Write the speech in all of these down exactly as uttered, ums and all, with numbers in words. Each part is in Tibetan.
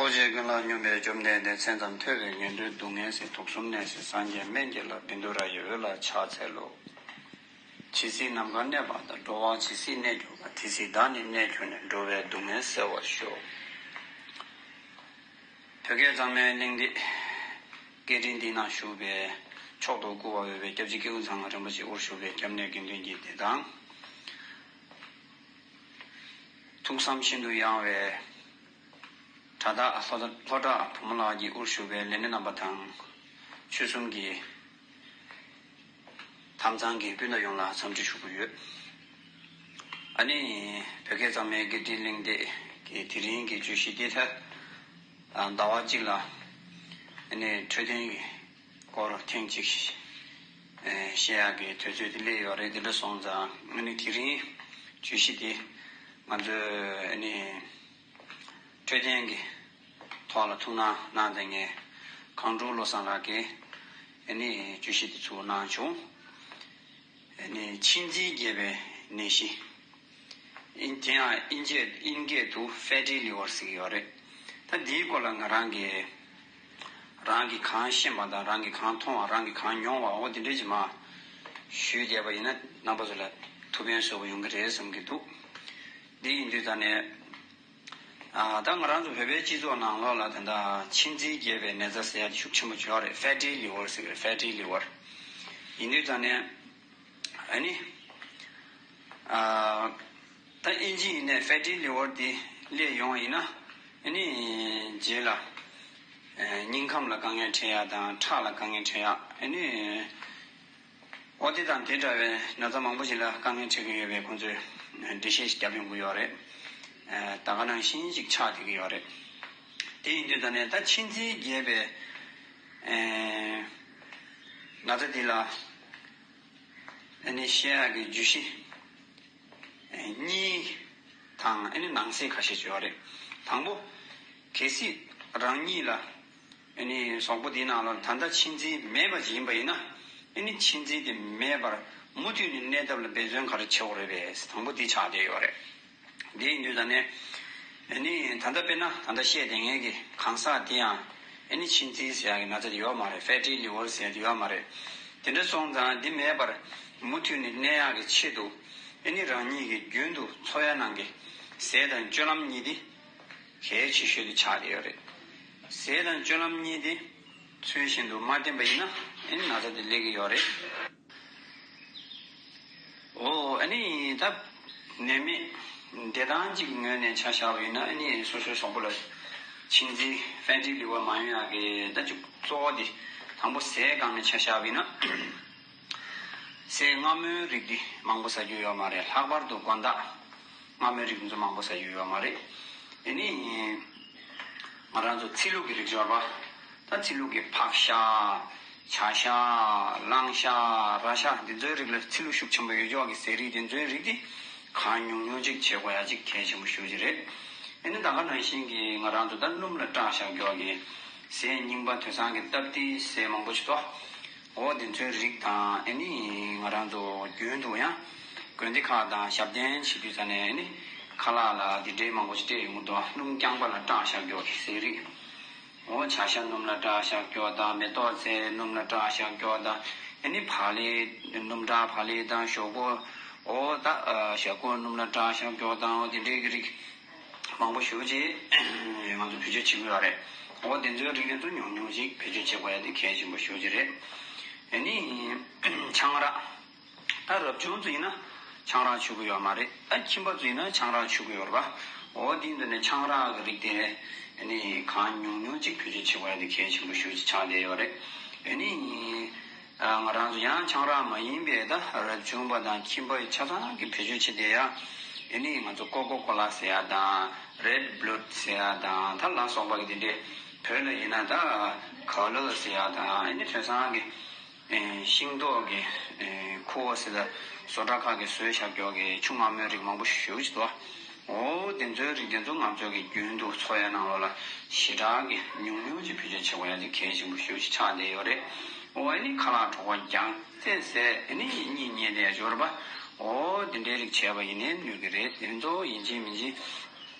ཐུགས་རྗེ་ཀུན་ལ་སྙོམས་པའི་བཅོམ་ལྡན་འདས། མཚན་ཙམ་ཐོས་པས་ངན་འགྲོའི་སྡུག་བསྔལ་སེལ། དུག་གསུམ་ནད་སེལ་སངས་རྒྱས་སྨན་གྱི་བླ། བཻ་ཌཱུརྱ་ཡི་འོད་ལ་ཕྱག་འཚལ་ལོ། ཇི་སྲིད་ནམ་མཁའ་གནས་པ་དང་། འགྲོ་བ་ཇི་སྲིད་གནས་གྱུར་པ། དེ་སྲིད་བདག་ནི་གནས་གྱུར་ནས། འགྲོ་བའི་སྡུག་བསྔལ་སེལ་བར་ཤོག། བོད་སྐད་གཙང་མའི་གླེང་སྟེགས་སྐད་འཕྲིན་འདི་ནང་བཞུགས་པའི་མཆོག་ཏུ་བཀུར་བར་འོས་པའི་སྐྱབས་རྗེ་སྐྱེས་བུ་ཚང་རིན་པོ་ཆེ་དབུར་བཞུགས་པའི་སྐྱབས་གནས་དགེ་འདུན་གྱི་སྡེ་དང་། ཐུགས་བསམ་ཤིན་ཏུ་ཡངས་པའི་གྲྭ་བདག་ལྷོ་བྲག་བུ་མོ་ལགས་ཀྱིས་དབུར་བཞུགས་པའི་ལས་སྣེ་རྣམ་པ་དང་། ཆོལ་གསུམ་གྱི་དམ་གཙང་གི་སྤུན་ཟླ་ཡོངས་ལ་འཚམས་འདྲི་ཞུ་གི་ཡོད། ཨ་ནི་བོད་སྐད་གཙང་མའི་སྐད་འཕྲིན་གླེང་སྟེགས་ཀྱི་དེ་རིང་གི་བརྗོད་གཞི་འདི་ད་ཟླ་བ་གཅིག་ལ་ཨ་ནི་འཕྲོད་བསྟེན་གྱི་སྐོར་ཐེངས་གཅིག་བཤད་ཡག་གི་དུས་ཚོད་དེ་སླེབས་ཡོད་རེད། དེ་འདྲ་སོང་ཙང་ཨ་ནི་དེ་རིང་བརྗོད་གཞི་དེ་ང་ཚོས་ཨ་ནི་འཕྲོད་བསྟེན་གྱི་ཐོག་ལ་ཐུགས་སྣང་གནང་མཛད་མཁན་གངས་ཕྲུག་བློ་བཟང་ལགས་ཀྱིས་ཨ་ནི་བརྗོད་གཞི་དེ་ཚུར་གནང་བྱུང་། ཨ་ནི་མཆིན་མཛེས་རྒྱས་པའི་ནད་གཞི། ཨིན། དེ་ཡང་ཨིན་སྐད་ཨིན་སྐད་དུ་ཕེ་ཊི་ལི་ཝར་ཟེར་གྱི་ཡོད་རེད། ད་འདིའི་སྐོར་ལ་ང་རང་གིས་རང་གིས་གང་ཤེས་པ་དང་རང་གིས་གང་མཐོང་བ། རང་གིས་གང་མྱོང་བ། འོ་དེ་འདྲ་ཅིག་མར་ཞུས་བསྡད་པ་ཡིན་ན་རྣམ་པ་ཚོ་ལ་ཐུགས་ཕན་གསོས་པ་ཡོང་གི་རེད་བསམ་གྱི་འདུག། འདི་ཡིན་དུས་ད་ནས་ཨ། ད་ང་རང་ཚོ་བོད་པའི་སྤྱི་ཚོགས་ནང་ལོགས་ལ་ད་ལྟ་མཆིན་མཛེས་རྒྱས་པའི་ནད་རྩ་ཟེར་ཡ་དེ་ཤུགས་ཆེན་པོ་ཅིག་ཡོད་རེད། ཕེ་ཊི་ལི་ཝར་ཟེར་གྱི་རེད། ཕེ་ཊི་ལི་ཝར། ཡིན་དུས་ད་ནས་ཨ་ནི་ཨ། ད་ཨིན་ཇི་ཡིན་ནའི་ཕེ་ཊི་ལི་ཝར་འདི་སླེབས་ཡོང་བ་ཡིན་ན་ཨ་ནི་རྗེས་ལ་ཨ། སྙིང་ཁམས་ལ་དཀའ་ངལ་འཕྲད་ཡ་དང་ཁྲག་ལ་དཀའ་ངལ་འཕྲད་ཡ། ཨ་ནི་འོ་དེ་དང་དེ་འདྲ་བའི་ན་ཚ་མང་པོ་ཞིག་ལ་དཀའ་ངལ་འཕྲད་ཀྱི་ཡོད་པའི་ཁོང་ཚོས་འགྲེལ་བཤད་ཞིག་བརྒྱབ་ཡོང་གི་ཡོད་རེད། ཨ། ད་ག་ནང་བཞིན་ཞིག་ཆགས་བསྡད་ཀྱི་ཡོད་རེད། དེ་ཡིན་དུས་ད་ནས་ད་མཆིན་མཛེས་རྒྱས་པའི་ཨ། ན་ཚ་འདི་ལ་ཨ་ནི་བཤད་ཡག་གི་བརྗོད་གཞི་གཉིས་དང་ཨ་ནི་ནང་གསེས་ཁ་ཤས་ཅིག་ཡོད་རེད། དང་པོ། གལ་སྲིད་རང་ཉིད་ལ་ཨ་ནི་གཟུགས་པོ་འདིའི་ནང་ལ་ད་ལྟ་མཆིན་མཛེས་མེད་པ་ཅིག་ཡིན་པ་ཡིན་ན་ཨ་ནི་མཆིན་མཛེས་དེ་མེད་པར་མུ་མཐུད་ནས་གནས་ཐབས་ལ་འབད་བརྩོན་ག་རེ་བྱེད་དགོས་རེད་པས། དང་པོ་འདི་ཆགས་བསྡད་ཡོད་རེད། འདི་ཡིན་དུས་ད་ནས་ཨ་ནི་ད་ལྟ་དཔེར་ན་ད་ལྟ་བཤད་བསྡད་མཁན་གྱི་གང་ཟག་དེ་ཡང་ཨ་ནི་མཆིན་མཛེས་ཟེར་ཡག་གི་ན་ཚ་དེ་ཡོད་མ་རེད། ཕེ་ཊི་ལི་ཝར་ཟེར་ཡག་དེ་ཡོད་མ་རེད། དེ་འདྲ་སོང་ཙང་འདི་མེད་པར་མུ་མཐུད་ནས་གནས་ཡག་གི་ཆེད་དུ་ཨ་ནི་རང་ཉིད་ཀྱིས་རྒྱུན་དུ་འཚོ་ཡ་ནང་གི་ཟས་དང་སྤྱོད་ལམ་གཉིས་དེ་གལ་ཆེ་ཤོས་དེ་ཆགས་བསྡད་ཡོད་རེད། ཟས་དང་སྤྱོད་ལམ་གཉིས་དེ་ཚུལ་བཞིན་དུ་མ་བསྟེན་པ་ཡིན་ན་ཨ་ནི་ན་ཚ་དེ་སླེབས་ཀྱི་ཡོད་རེད། འོ། ཨ་ནི་ད་ནད་མེད་བདེ་ཐང་ཅིག་ངོས་ནས་ཆ་བཞག་པ་ཡིན་ན་ཨ་ནི་སོ་སོའི་གཟུགས་པོ་ལ་མཆིན་མཛེས་ཕེ་ཊི་ལི་ཝར་མ་ཡོང་ཡག་གི་ད་ཅིག་གཙོ་བོ་དེ་དང་པོ་ཟས་སྒང་ནས་ཆ་བཞག་པ་ཡིན་ན་ཟས་མངར་མོའི་རིགས་དེ་མང་པོ་ཟ་རྒྱུ་ཡོད་མ་རེད། ལྷག་པར་དུ་དགོང་དག་མངར་མོའི་རིགས་ཚོ་མང་པོ་ཟ་རྒྱུ་ཡོད་མ་རེད། ཨ་ནི་ང་རང་ཚོ་ཚིལ་ལུ་གི་རིགས་འབྱོར་པ། ད་ཚིལ་ལུ་གི་ཕག་ཤ། བྱ་ཤ། གླང་ཤ། ར་ཤ། འདི་ཚོའི་རིགས་ལ་ཚིལ་ལུ་ཤུགས་ཆེན་པོ་ཡོད་ཀྱོག་གི་ཟས་རིགས་དེ་ཚོའི་རིགས་དེ་གང་ཉུང་ཉུང་ཅིག་བྱེད་དགོས་ཡ་ཅིག་གལ་ཆེན་པོ་ཞེ་པོ་ཅིག་རེད། ཨ་ནི་ད་ག་ནང་བཞིན་གྱི་ང་རང་ཚོ་ད་སྣུམ་ལ་སྐྲག་ཤག་ཀྱོག་གི་ཟས་རྙིང་པ་དེང་སང་གི་སྟབས་བདེའི་ཟས་མང་པོ་ཞིག་འདུག། འོ་དེ་ཚོའི་རིགས་དང་ཨ་ནི་ང་རང་ཚོ་རྒྱུན་དུ་ཡང་དགོན་སྡེ་ཁག་དང་ཞབས་བརྟན་བྱེད་དུས་ཙ་ནས་ཨ་ནི་ཁ་ལག་ལ་དེ་འདྲའི་མང་པོ་ཞིག་སྤྲད་ཡོང་གི་འདུག། སྣུམ་རྐྱང་པ་ལ་སྐྲག་ཤག་ཀྱོག་གི་ཟས་རིགས། འོ་བྱ་ཤ་སྣུམ་ལ་སྐྲག་ཤག་ཀྱོག་དང་མེ་ཏོག་ཙེ་སྣུམ་ལ་སྐྲག་ཤག་ཀྱོག་དང་ཨ་ནི་བག་ལེབ་སྣུམ་དྲག་བག་ལེབ་དང་ཞོག་ཁོག། འོ་ད་ཞོག་ཁོག་སྣུམ་ལ་སྐྲག་ཤག་ཀྱོག་དང་འོ་དེ་འདྲའི་གི་རིགས། མང་པོ་ཞེ་པོ་ཅིག་ང་ཚོ་བེད་སྤྱོད་བྱེད་ཀྱི་ཡོད་རེད། འོ་དེ་ཚོའི་རིགས་དེ་ཚོ་ཉུང་ཉུང་ཅིག་བེད་སྤྱོད་བྱེད་དགོས་ཡ་དེ་གལ་ཆེན་པོ་ཞེ་པོ་ཅིག་རེད། ཨ་ནི་ཆང་རག། ད་རབ་བྱུང་ཚོ་ཡིན་ན་ཆང་རག་མཆོད་ཀྱི་ཡོད་མ་རེད། ད་ཁྱིམ་པ་ཚོ་ཡིན་ན་ཆང་རག་མཆོད་ཀྱི་ཡོད་རེད་པ། འོ་དེ་འདི་ནས་ཆང་རག་གི་རིགས་དེ་ཨ་ནི་གང་ཉུང་ཉུང་ཅིག་བེད་སྤྱོད་བྱེད་དགོས་ཡ་དེ་གལ་ཆེན་པོ་ཞེ་པོ་ཅིག་ཆགས་བསྡད་ཡོད་རེད། ཨ་ནི། ང་རང་ཚོ་ཡང་ཆང་རག་མ་ཡིན་པའི་ད་རབ་བྱུང་པ་དང་ཁྱིམ་པ་ཆ་ཚང་གིས་བེད་སྤྱོད་བྱེད་བསྡད་ཡ། ཨ་ནི་ང་ཚོ་ཀོ་ཀོ་ཀོ་ལ་ཟེར་ཡ་དང་རེད་བྷི་ལུད་ཟེར་ཡ་དང་ད་ལ་སོགས་པ་གི་དེ་འདྲའི་བོད་ལ་ཡིན་ན་ད་ག་ལོ་ཟེར་ཡ་དང་ཨ་ནི་དེང་སང་གི་ཤིང་ཏོག་གི་ཁུ་བ་ཟེར་ད་བཟོ་གྲྭ་ཁག་གིས་བཟོས་བཞག་ཀྱོག་གི་ཆུ་མངར་མོའི་རིགས་མང་པོ་ཞེ་པོ་ཅིག་འདུག། འོ་དེ་ཚོའི་རིགས་དེ་ཚོ་ང་ཚོ་གི་རྒྱུན་དུ་འཚོ་ཡ་ནང་ལོགས་ལ་ཞེ་དྲག་གི་ཉུང་ཉུང་ཅིག་བེད་སྤྱོད་བྱེད་དགོས་ཡ་དེ་གལ་ཆེན་པོ་ཞེ་པོ་ཅིག་ཆགས་བསྡད་ཡོད་རེད། འོ་ཨ་ནི་ཁ་ལག་དྲོ་པོ་རྒྱང་ཙེ་ཟས་ཨ་ནི་གཉིད་ཉལ་བསྡད་ཡ་འབྱོར་པ། འོ་དེ་འདྲའི་རིགས་བྱས་པ་ཡིན་ནའི་གནོད་ཀྱི་རེད། དེ་ཚོ་ཡིན་གཅིག་མིན་གཅིག་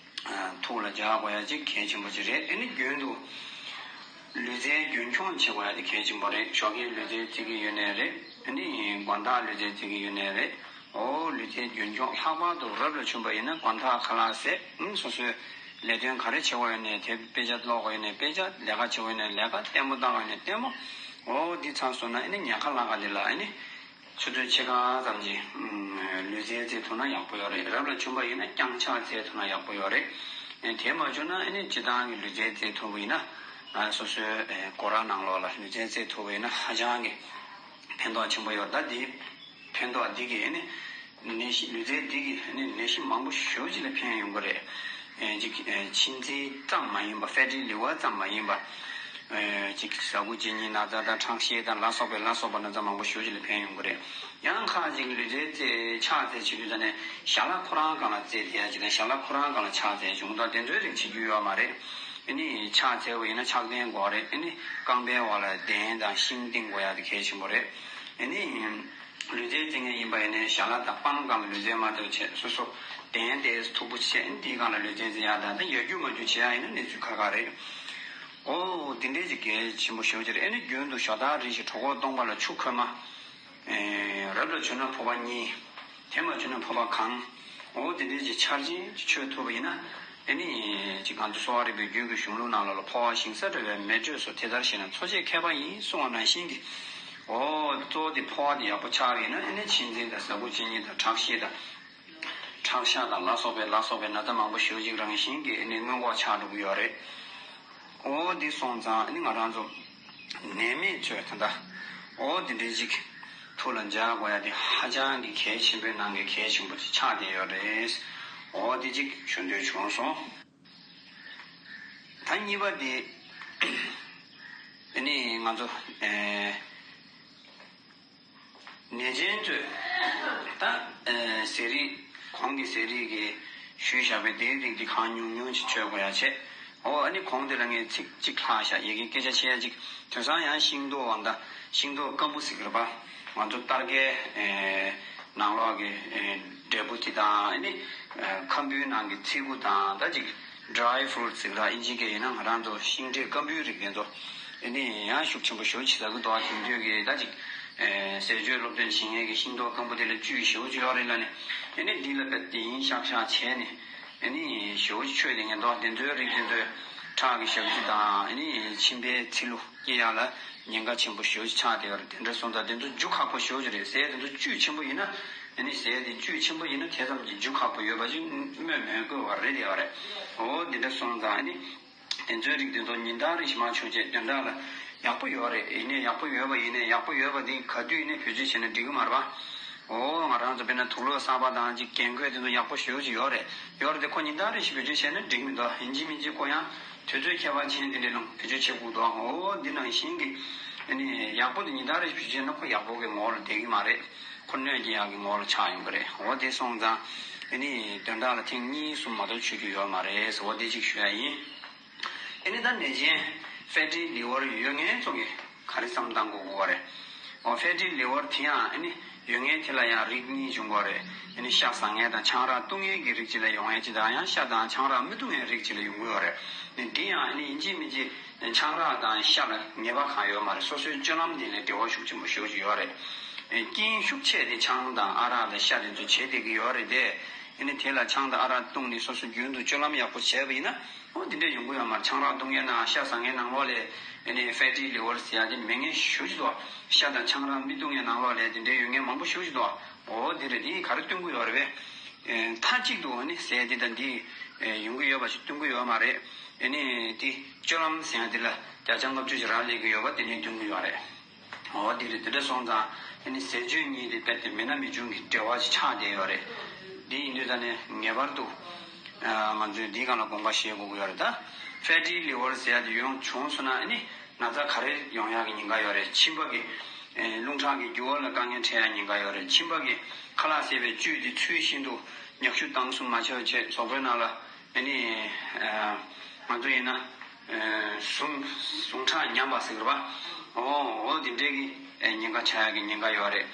ཐུགས་ལ་འཇགས་དགོས་ཡ་ཅིག་གལ་ཆེན་པོ་ཅིག་རེད། ཨ་ནི་རྒྱུན་དུ་ལུས་རྩལ་རྒྱུན་འཁྱོངས་བྱེད་དགོས་ཡ་དེ་གལ་ཆེན་པོ་རེད། ཞོགས་ཀས་ལུས་རྩལ་རྩེ་གི་ཡོད་ནའི་རེད། ཨ་ནི་དགོང་དག་ལུས་རྩལ་རྩེ་གི་ཡོད་ནའི་རེད། འོ་ལུས་རྩལ་རྒྱུན་འཁྱོངས། ལྷག་པར་དུ་རབ་ལ་བྱུང་པ་ཡིན་ན་དགོང་དག་ཁ་ལག་བཟས། ཨང་། སོ་སོའི་ལས་དོན་ག་རེ་བྱེད་དགོས་ཡོད་ནའི་དེ། དཔེ་ཆ་ཀློག་དགོས་ཡོད་ནའི་དཔེ་ཆ། ལས་ཀ་བྱེད་དགོས་ཡོད་ནའི་ལས་ཀ། ལྟད་མོ་ལྟ་དགོས་ཡོད་ནའི་ལྟད་མོ། འོ་འདི་ཚར་སོང་ན་ཨ་ནི་ཉལ་ཁ་ལངས་ཁ་འདི་ལ་ཨ་ནི་ཆུ་ཚོད་ཕྱེད་ཀ་ཙམ་གྱི་ལུས་རྩལ་རྩེ་ཐུབ་ན་ཡག་པོ་ཡོད་རེད། རབ་ལ་བྱུང་པ་ཡིན་ན་རྐྱང་ཕྱག་འཚལ་ཐུབ་ན་ཡག་པོ་ཡོད་རེད། དེ་མ་བྱུང་ན་ཨ་ནི་སྤྱིར་བཏང་གི་ལུས་རྩལ་རྩེ་ཐུབ་པ་ཡིན་ན། སོ་སོའི་སྒོ་ར་ནང་ལོགས་ལ་ལུས་རྩལ་རྩེ་ཐུབ་པ་ཡིན་ན་ཧ་ཅང་གི་ཕན་ཐོགས་ཆེན་པོ་ཡོད་རེད། ད་འདི་ཕན་ཐོགས་འདི་གིས་ཨ་ནི་ནད་གཞི། ལུས་རྩལ་འདི་གིས་ཨ་ནི་ནད་གཞི་མང་པོ་ཞེ་པོ་ཅིག་ལ་ཕན་ཡོང་གི་རེད། ཅིག་མཆིན་ཚད་ཙམ་མ་ཡིན་པ། ཕེ་ཊི་ལི་ཝར་ཙམ་མ་ཡིན་པ། ཅིག་ཟ་ཁུ་གཅིན་སྙི་ན་ཚ་དང་ཁྲག་ཤེད་དང་ལ་སོགས་པའི་ལ་སོགས་པ་ན་ཚ་མང་པོ་ཞེ་པོ་ཅིག་ལ་ཕན་ཡོང་གི་རེད། ཡང་ཁ་ཅིག་ལུས་རྩལ་རྩེ། ཕྱག་འཚལ་བྱེད་དུས་ཙ་ནས་ཞལ་ལག་ཁོ་རང་སྒང་ལ་རྩེ་བསྡད་ཡ་ཅིག་དང་། ཞལ་ལག་ཁོ་རང་སྒང་ལ་ཕྱག་འཚལ་བྱུང་དང་དེ་ཚོའི་རིགས་བྱེད་རྒྱུ་ཡོད་མ་རེད། ཨ་ནི་ཕྱག་འཚལ་བ་ཡིན་ན་ཕྱག་རྟེན་དགོས་རེད། ཨ་ནི་རྐང་པའི་འོག་ལ་གདན་དང་ཤིང་བཏིང་དགོས་ཡ་དེ་གལ་ཆེན་པོ་རེད། ཨ་ནི་ལུས་རྩལ་རྩེ་མཁན་ཡིན་པ་ཡིན་ནའི་ཞལ་ལག་དང་པང་སྒང་ལ་ལུས་རྩལ་མ་ཐུབ་བྱས། སོ་སོ་གདན་དེ་མཐུག་པོ་བྱས། ཨ་ནི་དེའི་སྒང་ལ་ལུས་རྩལ་རྩེ་ཡ་དང་། ད་ཡར་རྒྱུག་མར་རྒྱུག་བྱེད་ཡ་ཡིན་ན་གནས་ཚུལ་ཁག་ཁག་རེད། ཨོ་དེ་འདྲའི་ཅིག་གལ་ཆེན་པོ་ཞེ་པོ་ཅིག་རེད། ཨ་ནི་རྒྱུན་དུ་ཞོགས་ད་རེ་བཞིན་གྲོད་ཁོག་སྟོང་པ་ལ་ཆུ་ཁོལ་མ། རབ་ལ་བྱུང་ན་ཕོར་པ་གཉིས། དེ་མ་བྱུང་ན་ཕོར་པ་གང་། འོ་དེ་འདྲའི་ཅིག་འཆར་ཅན་ཅིག་མཆོད་ཐུབ་པ་ཡིན་ན། ཨ་ནི་ཅིག་ང་ཚོ་གསོ་བ་རིག་པའི་རྒྱུད་ཀྱི་གཞུང་ལུགས་ནང་ལོགས་ལ། ཕོ་བ་ཞིང་ས་བྲལ་བའི་མེ་དྲོད་སོགས་དེ་ལྟར་ཞིག་ན་འཚོ་བྱེད་མཁས་པ་ཡིན་གསུངས་པ་ནང་བཞིན་གྱི། འོ་གཙོ་བོ་དེ་ཕོ་བ་དེ་ཡག་པོ་ཆགས་པ་ཡིན་ན་ཨ་ནི་མཆིན་ཚད་དང་ཟ་ཁུ་གཅིན་སྙི་དང་ཁྲག་ཤེད་དང་། ཁྲག་ཤ་དང་ལ་སོགས་པའི། ལ་སོགས་པའི་ན་ཚ་མང་པོ་ཞེ་པོ་ཅིག་རང་བཞིན་གྱིས་ཨ་ནི་སྔོན་འགོག་ཆགས་འགྲོ་གི་ཡོད་རེད། འོ་འདི་སོང་ཙང་ཨ་ནི་ང་རང་ཚོ་ནད་མེད་ཚོས་ད་ལྟ་འོ་འདི་འདྲའི་ཅིག་ཐུགས་ལ་འཇགས་དགོས་ཡ་དེ་ཧ་ཅང་གི་གལ་ཆེན་པོའི་ནང་གི་གལ་ཆེན་པོ་ཅིག་ཆགས་བསྡད་ཡོད་རེད། འོ་འདི་ཅིག་ཞུ་འདོད་བྱུང་སོང་། ད་གཉིས་པ་དེ་ཨ་ནི་ང་ཚོ་ཨེ། ནད་ཅན་ཚོས་ད་ཨེ་ཟས་རིགས། གོང་གི་ཟས་རིགས་ཀྱི་ཞུས་བཞག་པའི་དེའི་རིགས་དེ་གང་ཉུང་ཉུང་ཅིག་མཆོད་དགོས་ཡ་བྱས། འོ་ཨ་ནི་གོང་དེ་ལ་ངས་ཚིག་གཅིག་ལྷག་བཞག་ཡ་གི་སྐད་ཆ་བཤད་ཡ་ཅིག་དེང་སང་ཡང་ཤིང་ཏོག་འོ་ད་ཤིང་ཏོག་སྐམ་པོ་ཟེར་གི་རེད་པ། ང་ཚོ་སྟར་ཁའི་ཨེ་ནང་ལོགས་ཀྱི་ཨེ་འབྲས་བུ་དེ་དང་། ཨ་ནི་ཨེ་ཁམ་བུའི་ནང་གི་ཚིལ་བུ་དང་། ད་ཅིག་dry fruits་ཟེར་གི་རེད། ཨིན་ཇི་སྐད་ཡིན་ན་ང་རང་ཚོ་ཤིང་འབྲས་སྐམ་པོའི་རིགས་དེ་ཚོ་ཨ་ནི་ཡང་ཤུགས་ཆེན་པོ་ཞེ་པོ་ཅིག་ཟ་གི་འདུག་ཨ། དེང་དུས་ཀྱི་ད་ཅིག་ཨེ་ཟས་སྤྱོད་སློབ་སྟོན་བྱེད་མཁན་གྱི་ཤིང་ཏོག་སྐམ་པོ་དེ་ལ་བཅུད་ཞེ་པོ་ཅིག་ཡོད་རེད་ལབ་ནས། ཨ་ནི་འདི་ལ་དཔེ་དེ་ཡིན་ཤག་ཤག་བྱས་ནས་ཨ་ནི་ཞེ་པོ་ཅིག་མཆོད་བསྡད་མཁན་འདུག་དེ་ཚོའི་རིགས་དེ་ཚོའི་ཁྲག་གི་ཞབས་ཕྱི་དང་། ཨ་ནི་མཆིན་པའི་ཚིལ་ལུ་སྐྱེ་ཡག་ལ་ཉེན་ཁ་ཆེན་པོ་ཞེ་པོ་ཅིག་ཆགས་བསྡད་ཡོད་རེད། དེ་འདྲ་སོང་ཙང་དེ་ཚོ་རྒྱུ་ཁག་པོ་ཞེ་པོ་ཅིག་རེད། ཟས་དེ་ཚོ་བཅུད་ཆེན་པོ་ཡིན་ན། ཨ་ནི་ཟས་དེ་བཅུད་ཆེན་པོ་ཡིན་ན་དེ་ཙམ་གྱི་རྒྱུ་ཁག་པོ་ཡོད་པ་ཅིག་སྨོས་མི་དགོས་པ་རེད་དེ་ཡོད་རེད། འོ་འདི་འདྲ་སོང་ཙང་ཨ་ནི་དེ་ཚོའི་རིགས་དེ་ཚོ་ཉིན་ལྟར་རེ་བཞིན་མར་མཆོད་བྱས་དོན་དག་ལ་ཡག་པོ་ཡོད་རེད། ཡིན་ནའི་ཡག་པོ་ཡོད་པ་ཡིན་ནའི་ཡག་པོ་ཡོད་པ་དེ་ག་དུས་ཡིན་ནའི་བེད་སྤྱོད་བྱས་ན་འགྲིག་གི་མ་རེད་པ། འོ་ང་རང་ཚོ་དཔེར་ན་དུག་ལོག་གསར་པ་དང་ཅིག་རྒན་གོས་དེ་ཚོ་ཡག་པོ་ཞེ་པོ་ཅིག་ཡོད་རེད། ཡོད་རེད་དེ་ཁོ་ཉིན་ལྟར་རེ་བཞིན་བེད་སྤྱོད་བྱས་ན་འགྲིག་མི་འདུག་ཡིན་གཅིག་མིན་གཅིག་ཁོ་ཡང་དུས་ཚོད་ཁྱད་པར་ཅན་དེ་འདྲའི་ནང་བེད་སྤྱོད་བྱེད་དགོས་འདུག་འོ་འདི་ནང་བཞིན་གྱི་ཨ་ནི་ཡག་པོ་དེ་ཉིན་ལྟར་རེ་བེད་སྤྱོད་བྱས་ན་ཁོ་ཡག་པོ་གི་ངོ་བོ་ལ་བསྡད་ཀྱི་མ་རེད། ཁོ་གནོད་སྐྱེལ་ཡག་གི་ངོ་བོ་ལ་ཆགས་ཡོང་གི་རེད། འོ་དེ་སོང་ཙང་ཨ་ནི་དོན་དག་ལ་ཐེངས་གཉིས་གསུམ་མ་གཏོགས་མཆོད་རྒྱུ་ཡོད་མ་རེད། འོ་དེ་གཅིག་ཞུ་ཡ་ཡིན། ཨ་ནི་ད་ནད་ཅན་ཕེ་ཊི་ལི་ཝར་ཡོད་མཁན་ཚོ་གིས་ག་རེ་བསམ་བློ་གཏོང་དགོས་ཀྱི་ཡོད་རེད། འོ་ཕེ་ཊི་ལི་ཝར་དེ་ཡང་ཨ་ནི་ཡོད་མཁན་དེ་ལ་ཡང་རིགས་གཉིས་འབྱུང་གི་ཡོད་རེད། ཨ་ནི་ཤ་ཟ་མཁན་དང་ཆང་རག་བཏུང་མཁན་གྱི་རིགས་གཅིག་ལ་ཡོང་མཁན་གཅིག་དང་། ཡང་ཤ་དང་ཆང་རག་མི་བཏུང་མཁན་རིགས་གཅིག་ལ་ཡོང་གི་ཡོད་རེད། ཨ་ནི་འདི་ཡང་ཨ་ནི་ཡིན་གཅིག་མིན་གཅིག་ཆང་རག་དང་ཤ་ལ་ངེས་པ་གང་ཡོད་མ་རེད། སོ་སོའི་སྤྱོད་ལམ་དེ་ལ་འབྲེལ་བ་ཤུགས་ཆེན་པོ་ཞེ་པོ་ཅིག་ཡོད་རེད། ཨ་རྐྱེན་ཤུགས་ཆེ་དེ་ཆང་དང་ཨ་རག་དང་ཤ་དེ་ཚོ་བྱེད་བསྡད་ཀྱི་ཡོད་རེད་དེ། ཨ་ནི་དེ་ལ་ཆང་དང་ཨ་རག་བཏུང་ནས་སོ་སོ་རྒྱུན་དུ་སྤྱོད་ལམ་ཡག་པོ་བྱས་པ་ཡིན་ན། འོ་དེ་འདྲ་ཡོང་གི་ཡོད་མ་རེད། ཆང་རག་བཏུང་མཁན་དང་ཤ་ཟ་མཁན་ནང་ལོགས་ལ་ཨ་ནི་ཕེ་ཊི་ལི་ཝར་ཟེར་ཡ་དེ་མེད་མཁན་ཞེ་པོ་ཅིག་འདུག་ཤ་དང་ཆང་རག་མི་བཏུང་མཁན་ནང་ལོགས་ལ་དེ་འདྲ་ཡོད་མཁན་མང་པོ་ཞེ་པོ་ཅིག་འདུག་འོ་དེ་རེད། དེ་ག་རེ་སྟོན་གྱི་ཡོད་རེད་པས། མཐའ་གཅིག་ཏུ་ཨ་ནི་ཟས་འདི་དང་འདི་ཡོང་གི་ཡོད་པ་ཞིག་སྟོན་གྱི་ཡོད་མ་རེད། ཨ་ནི་དེ་སྤྱོད་ལམ་ཟེར་ཡ་དེ་ལ་བརྒྱ་ཆ་ལྔ་བཅུ་ཞིག་རག་ལས་ཀྱི་ཡོད་པ་དེ་ནས་སྟོན་གྱི་ཡོད་རེད། འོ་དེ་རེད། དེ་འདྲ་སོང་ཙང་ཨ་ནི་ཟས་སྤྱོད་གཉིས་དེ་རྦད་དེ་མེད་ན་མེད་བྱུང་གི་འབྲེལ་བ་ཞིག་ཆགས་བསྡད་ཡོད་རེད། འདི་ཡིན་དུས་ད་ནས་ངེས་པར་དུ་ང་ཚོས་འདིའི་སྒང་ལ་དགོངས་པ་བཞེས་དགོས་ཀྱི་ཡོད་རེད། ད་ཕེ་ཊི་ལི་ཝར་ཟེར་ཡ་དེ་ཡོང་བྱུང་སོང་ན་ཨ་ནི་ན་ཚ་ག་རེ་ཡོང་ཡག་གི་ཉེན་ཁ་ཡོད་རེད། མཆིན་པ་གི་རླུང་ཁྲག་གི་རྒྱུ་བ་ལ་དཀའ་ངལ་འཕྲད་ཡག་ཉེན་ཁ་ཡོད་རེད། མཆིན་པ་གི་ཁ་ལག་བཟས་པའི་བཅུད་དེ་ཚུལ་བཞིན་དུ་མྱག་ཤུ་བཏང་གསུམ་མ་བྱས་བྱས་གཟུགས་པོའི་ནང་ལ་ཨ་ནི་ང་ཚོ་ཡིན་ན་ཟུངས་ཟུངས་ཁྲག་ཉམས་པ་ཟེར་གི་རེད་པ། འོ་འོ་དེ་འདྲའི་གི་ཉེན་ཁ་ཆགས་ཡག་གི་ཉེན་ཁ་ཡོད་རེད།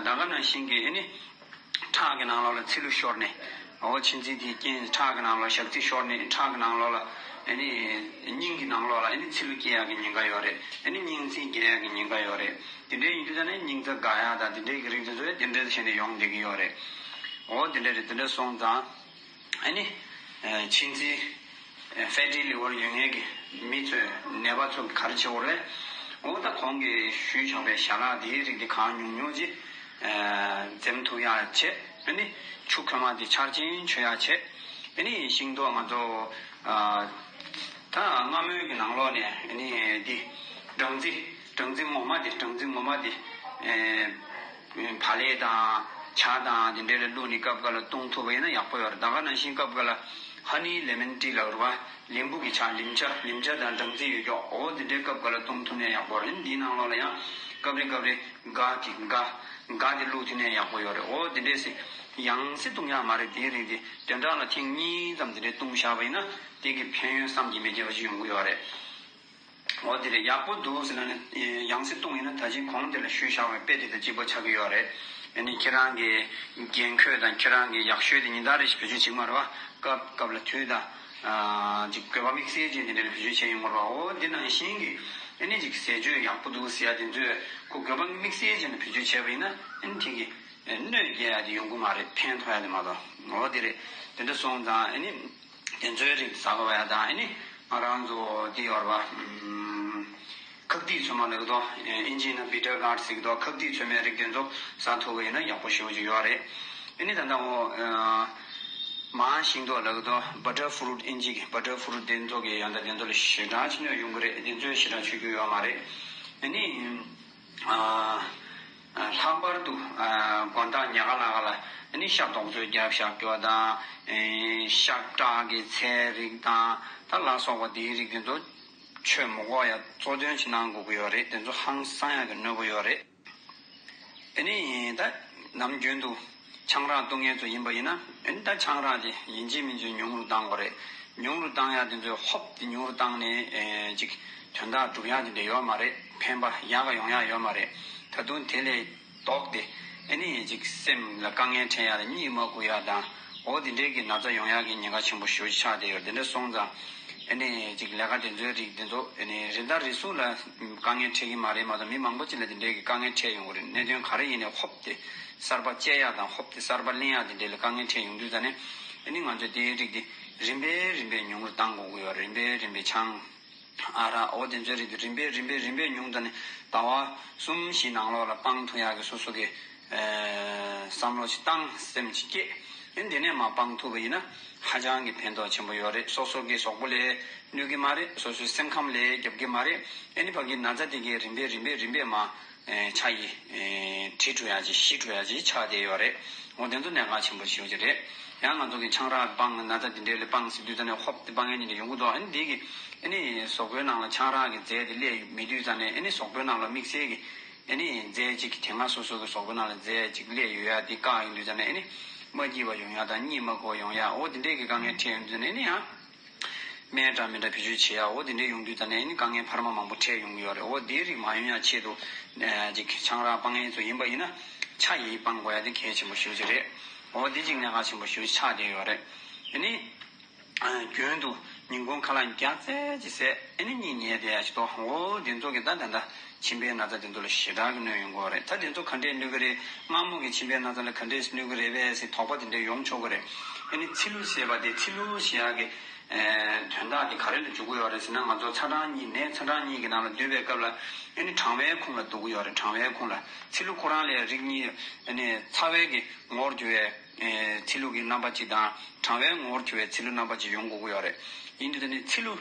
ད་ག་ནང་བཞིན་གི་ཨ་ནི་ཁྲག་གི་ནང་ལོགས་ལ་ཚིལ་ལུ་ཤོར་ནས་ འོ་མཆིན་ཚད་དེ་རྐྱེན་ཁྲག་གི་ནང་ལོགས་ཞག་ཚི་ཤོར་ནས་ཁྲག་གི་ནང་ལོགས་ལ་ཨ་ནི་སྙིང་གི་ནང་ལོགས་ལ་ཨ་ནི་ཚི་ལུ་སྐྱེ་ཡག་གི་ཉེན་ཁ་ཡོད་རེད། ཨ་ནི་སྙིང་ཚི་རྒྱས་ཡག་གི་ཉེན་ཁ་ཡོད་རེད། དེ་འདྲའི་ཡིན་དུས་ད་ནི་སྙིང་རྩ་འགག་ཡག་དང་དེ་འདྲའི་གི་རིགས་དེ་ཚོ་དེ་འདྲ་བྱས་ནས་ཡོང་བསྡད་ཀྱི་ཡོད་རེད། འོ་དེ་འདྲ་རེད། དེ་འདྲ་སོང་ཙང་ཨ་ནི་མཆིན་ཚི་ཕེ་ཊི་ལི་ཝར་ཡོད་མཁན་གྱི་མི་ཚོས་ནད་པ་ཚོ་ག་རེ་བྱེད་དགོས་རེད། འོ་ད་གོང་གི་ཞུས་བཞག་པའི་ཞལ་ལག་དེའི་རིགས་དེ་གང་ཉུང་ཉུང་ཅིག་འཛེམ་ཐུབ་ཡག་བྱེད། ཨ་ནི་ཆུ་ཁོལ་མ་དེ་ཆར་ཅན་མཆོད་ཡག་བྱེད། ཨ་ནི་ཤིང་ཏོག་ང་ཚོ་ད་སྔ་མོའི་གི་ནང་ལོགས་ནས་ཨ་ནི་འདི་སྦྲང་རྩི་སྦྲང་རྩི་ངོ་མ་དེ་སྦྲང་རྩི་ངོ་མ་དེ་བག་ལེབ་དང་ཇ་དང་དེ་འདྲའི་ལ་བླུགས་ནས་སྐབས་འགའ་ལ་བཏུང་ཐུབ་པ་ཡིན་ན་ཡག་པོ་ཡོད་རེད། ད་ག་ནང་བཞིན་སྐབས་འགའ་ལ་ཧ་ནི་ལེ་མོན་ཊི་ལབ་རེད་བ། ལིམ་བུ་གི་ཇ་ལིམ་ཇ་ལིམ་ཇ་དང་སྦྲང་རྩི་ཡོད་ཀྱོག་འོ་དེ་འདྲའི་སྐབས་འགའ་ལ་བཏུང་ཐུབ་ན་ཡག་པོ་རེད། འདིའི་ནང་ལོགས་ལ་ཡང་སྐབས་རེ་སྐབས་རེ་སྒ་གི་སྒ་སྒ་དེ་བླུགས་ཐུབ་ན་ཡག་པོ་ཡོད་རེད། འོ་དེ་འདྲས་སེ་ཡང་སེ་བཏུང་ཡག་མ་རེད། དེའི་རིགས་དེ་བདུན་ཕྲག་ལ་ཐེངས་གཉིས་ཙམ་དེ་འདྲས་བཏུང་བཞག་པ་ཡིན་ན་དེ་གི་ཕན་ཡོན་བསམ་གྱིས་མི་ཁྱབ་པ་ཞིག་ཡོང་གི་ཡོད་རེད། འོ་དེ་རེད། ཡག་པོ་འདུག་ཟེར་ན་ནི་ཡང་སེ་བཏུང་ཡིན་ན་ད་ཅིག་གོང་དེ་ལ་ཞུས་བཞག་པའི་དཔེ་དེ་དང་གཅིག་པ་ཆགས་ཀྱི་ཡོད་རེད། ཨ་ནི་ཁྱེད་རང་གི་འགན་ཁུར་དང་ཁྱེད་རང་གི་ཡག་ཤོས་དེ་ཉིན་ལྟར་རེ་བཞིན་བེད་སྤྱོད་བྱེད་ཀྱི་མ་རེད་བ། སྐབས་སྐབས་ལ་དུས་དང་ཅིག་དགོས་པ་དམིགས་བསལ་ཅན་དེ་འདྲ་ལ་བེད་སྤྱོད་བྱས་ཡོང་དགོས་རེད་བ། འོ་འདི་ནང་བཞིན་གྱི་ཨ་ནི་ཅིག་ཟས་སྤྱོད་ཡག་པོ་འདུག་ཟེར་ཡ་དེ་ཚོས་ཁོ་དགོས་པ་དམིགས་བསལ་ཅན་ལ་བེད་སྤྱོད་བྱས་པ་ཡིན་ན་ཨ་ནི་དེ་གི་གནོད་སྐྱེལ་ཡ་དེ་ཡོང་གི་མ་རེད། ཕན་ཐོགས་ཡ་དེ་མ་གཏོགས། འོ་དེ་རེད། དེ་འདྲ་སོང་ཙང་ཨ་ནི། དེ་ཚོའི་རིགས་ཟ་དགོས་ཡ་དང་ཨ་ནི་ང་རང་ཚོ་དེ་ཡོད་རེད་པ། ཁག་ཏིག་ཚོད་མ་ལབ་ཀྱི་འདུག་ཨིན་ཇི་ནང་བི་ཊར་གྷཊ་ཟེར་གྱི་འདུག་ཁག་ཏིག་ཚོད་མའི་རིགས་དེ་ཚོ་ཟ་ཐུབ་པ་ཡིན་ན་ཡག་པོ་ཞེ་པོ་ཅིག་ཡོད་རེད། ཨ་ནི་ད་ལྟ་འོ་མང་ཤིང་ཏོག་ལབ་ཀྱི་འདུག་བ་ཊར་ཕུ་རུཊ། ཨིན་ཇི་གི་བ་ཊར་ཕུ་རུཊ་དེ་ཚོ་གི་ཡང་ད་དེ་ཚོ་ལ་ཞེ་དྲག་ཅིག་གནོད་ཡོང་གི་རེད། དེ་ཚོའི་ཞེ་དྲག་མཆོད་རྒྱུ་ཡོད་མ་རེད། ཨ་ནི། ལྷག་པར་དུ་དགོང་དག་ཉལ་ཁ་ལ་ཁ་ལ་ཨ་ནི་ཤ་རྡོག་ཚོད་རྒྱབ་བཞག་རྒྱུ་བ་དང་། ཤ་བཀྲག་གི་ཚལ་རིགས་དང་ད་ལ་སོགས་པ་དེའི་རིགས་དེ་ཚོ་མཆོད་མི་དགོས་ཡ་གཙོ་དོན་ཞིག་གནང་དགོས་ཀྱི་ཡོད་རེད། དེ་ཚོ་ཧང་སང་ཡ་གི་གནོད་པ་ཡོད་རེད། ཨ་ནི་ད་ནམ་རྒྱུན་དུ་ཆང་རག་བཏུང་མཁན་ཚོ་ཡིན་པ་ཡིན་ན་ཨ་ནི་ད་ཆང་རག་དེ་ཡིན་གཅིག་མིན་གཅིག་ཉུང་རུ་བཏང་དགོས་རེད། ཉུང་རུ་བཏང་ཡ་དེ་ཚོའི་ཧོབ་དེ་ཉུང་རུ་བཏང་ནས་ཅིག་དོན་དག་སྒྲུབ་ཡ་དེ་འདྲ་ཡོད་མ་རེད། ཕན་པ་ཡག་ག་ཡོང་ཡ་ཡོད་མ་རེད། ད་དུང་དེ་ལས་ལྡོག་སྟེ་ཨ་ནི་ཅིག་སེམས་ལ་དཀའ་ངལ་འཕྲད་ཡ་དང་གཉིད་མ་ཁུག་ཡ་དང་འོ་དེ་འདྲའི་གི་ན་ཚ་ཡོང་ཡ་གི་ཉེན་ཁ་ཆེན་པོ་ཞེ་པོ་ཅིག་ཆགས་བསྡད་ཡོད། དེ་འདྲ་སོང་ཙང་ཨ་ནི་ཅིག་ལས་ཀ་དེ་ཚོའི་རིགས་དེ་ཚོ་ཨ་ནི་རེ་ཟུང་རེ་ཟུང་ལ་དཀའ་ངལ་འཕྲད་ཀྱི་མ་རེད་མ་གཏོགས་མི་མང་པོ་ཅིག་ལ་དེ་འདྲའི་གི་དཀའ་ངལ་འཕྲད་ཡོང་གི་རེད། གནད་དོན་ག་རེ་ཡིན་ནའི་ཧོབ་དེ་གསར་པ་བཅད་ཡ་དང་ཧོབ་དེ་གསར་པ་ལེན་ཡ་དེ་འདྲའི་ལ་དཀའ་ངལ་འཕྲད་ཡོང་དུས་ད་ནི་ཨ་ནི་ང་ཚོས་དེའི་རིགས་དེ་རིམ་པས་རིམ་པས་ཉུང་རུ་བཏང་དགོས་ཀྱི་ཡོད་རེད། རིམ་པས་རིམ་པས་ཆང་ཨ་རག་འོ་དེ་ཚོའི་རིགས་དེ་རིམ་པས་རིམ་པས་རིམ་པས་ཉུང་དུ་ནས་ཟླ་བ་གསུམ་བཞི་ནང་ལོགས་ལ་སྤང་ཐུབ་ཡག་གི་སོ་སོ་གི་ཨེ་བསམ་བློ་ཞིག་བཏང་སེམས་ཞིག་བསྐྱེད། ཨེ་འདི་ནས་མར་སྤང་ཐུབ་པ་ཡིན་ན་ཧ་ཅང་གི་ཕན་ཐོགས་ཆེན་པོ་ཡོད་རེད། སོ་སོ་གི་གཟུགས་པོ་ལ་གནོད་ཀྱི་མ་རེད། སོ་སོའི་སེམས་ཁམས་ལ་རྒྱབ་ཀྱི་མ་རེད། ཨེ་ནི་ཕ་གི་ན་ཚ་དེ་གའི་རིམ་པས་རིམ་པས་རིམ་པས་མར་ཨེ་ཆགས་ཡི་ཨེ་བྲི་འགྲོ་ཡག་ཅིག་ཞི་འགྲོ་ཡག་ཅིག་ཆགས་བསྡད་ཡོད་རེད། འོ་དེ་ཚོ་གནད་འགག་ཆེན་པོ་ཞེ་པོ་ཅིག་རེད། ཡང་ང་ཚོ་གི་ཆང་རག་སྤང་ན་ཚ་དེ་འདྲའི་ལ་སྤང་ཟེར་དུས་ད་ནས་ཧོབ་དེ་སྤང་ཡ་ནི་འདྲ་ཡོང་གི་འདུག་ཨ་ནི་འདི་གི་ཨ་ནི་གཟུགས་པོའི་ནང་ལ་ཆང་རག་གི་རྫས་དེ་སླེབས་མེད་དུས་ཙང་ནས་ཨ་ནི་གཟུགས་པོའི་ནང་ལ་དམིགས་བསལ་གྱི་ཨ་ནི་རྫས་གཅིག་གི་དེ་སྔ་སོ་སོ་གི་གཟུགས་པོའི་ནང་ལ་རྫས་གཅིག་སླེབས་ཡོད་ཡ་དེ་བཀག་ཡོང་དུས་ཙང་ནས་ཨ་ནི་མ་སྐྱིད་པ་ཡོང་ཡ་དང་གཉིད་མ་ཁུག་ཡོང་ཡ་འོ་དེ་འདྲའི་གི་དཀའ་ངལ་འཕྲད་ཡོང་དུས་ཙང་ནས་ཨ་ནི་ཡང་སྨན་འདྲ་མི་འདྲ་བེད་སྤྱོད་བྱེད་ཡ་འོ་དེ་འདྲའི་ཡོང་དུས་ཙང་ནས་ཨ་ནི་དཀའ་ངལ་འཕར་མ་མང་པོ་འཕྲད་ཡོང་གི་ཡོད་རེད། འོ་དེའི་རིགས་མ་ཡོང་ཡ་ཆེད་དུ་ཅིག་ཆང་རག་སྤང་མཁན་ཚོ་ཡིན་པ་ཡིན་ན་ཆ་ཡིས་སྤང་དགོས་ཡ་དེ་གལ་ཆེན་པོ་ཞེ་པོ་ཅིག་རེད། འོ་དེ་ཅིག་གནད་འགག་ཆེན་པོ་ཞེ་པོ་ཅིག་ཆགས་བསྡད་ཡོད་རེད། ཨ་ནི། རྒྱུན་དུ་ཉིན་གུང་ཁ་ལག་བརྒྱ་ཙམ་ཅིག་ཟས་ཨ་ནི་གཉིད་ཉལ་བསྡད་ཡ་ཞིག་འདུག་འོ་དེ་ཚོ་གི་ད་ད་ད་མཆིན་པའི་ན་ཚ་དེ་ཚོ་ལ་ཞེ་དྲག་གི་གནོད་ཡོང་གི་ཡོད་རེད། ད་དེ་ཚོ་ག་འདྲས་གནོད་གི་རེད། སྔ་མོ་གི་མཆིན་པའི་ན་ཚ་ལ་ག་འདྲས་གནོད་གི་རེད་པས་ཟེར་དོགས་པ་དེ་འདྲས་ཡོང་ཆོག་གི་རེད། ཨ་ནི་ཚི་ལུ་ཟེར་བ་དེ་ཚི་ལུ་ཟེར་ཡ་གི་དོན་དག་དེ་ག་རེ་ལ་འཇུག་གི་ཡོད་རེད་ཟེར་ན་ང་ཚོ་ཚ་གྲང་གཉིས་ནས་ཚ་གྲང་གཉིས་ཀྱི་ནང་ལ་སྡོད་པའི་སྐབས་ལ་ཨ་ནི་གྲང་བའི་ཁུངས་ལ་འདུག་གི་ཡོད་རེད། གྲང་བའི་ཁུངས་ལ་ཚི་ལུ་ཁོ་རང་ལས་རིགས་གཉིས་ཨ་ནི་ཚ་བའི་གི་ངོ་བོར་གྱུར་བའི། ཚི་ལུ་གི་རྣམ་པ་གཅིག་དང་གྲང་བའི་ངོ་བོར་གྱུར་བའི་ཚི་ལུ་རྣམ་པ་གཅིག་ཡོང་དགོས་ཀྱི་ཡོད་རེད། ཡིན་དུས་ད་ནི་ཚི་ལུ་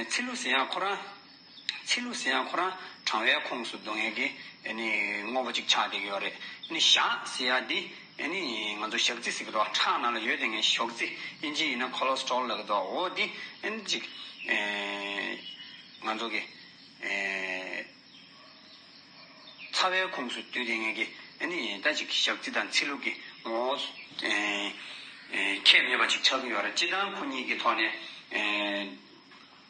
ཚི་ལུ་ཟེར་ཡག་ཁོ་རང་ཚི་ལུ་ཟེར་ཡག་ཁོ་རང་གྲང་བའི་ཁོངས་སུ་འདུ་མཁན་གྱི་དངོས་པོ་གཅིག་ཆགས་བསྡད་ཀྱི་ཡོད་རེད། ཨ་ནི་ཞག་ཟེར་ཡག་འདི་ཨ་ནི་ང་ཚོ་ཞག་རྩི་ཟེར་གྱི་འདུག་ཁྲག་ནང་ལ་ཡོད་བསྡད་མཁན་ཞག་རྩི་ཨིན་ཇི་ཡིན་ན་ཁོ་ལེ་སི་ཊོལ་ལབ་ཀྱི་འདུག་འོ་འདི་ཨ་ནི་གཅིག་ང་ཚོ་གི་ཚ་བའི་ཁོངས་སུ་འདུས་ཏེ་ངེད་ཀྱི་ཨ་ནི་ད་ཅིག་ཞག་རྩི་དང་ཚི་ལུ་གི་ངོ་བོ་ཁྱད་མེད་པ་ཅིག་ཆགས་ཀྱི་ཡོད་རེད། སྤྱིར་བཏང་ཁོ་གཉིས་ཀྱི་ཐོག་ནས་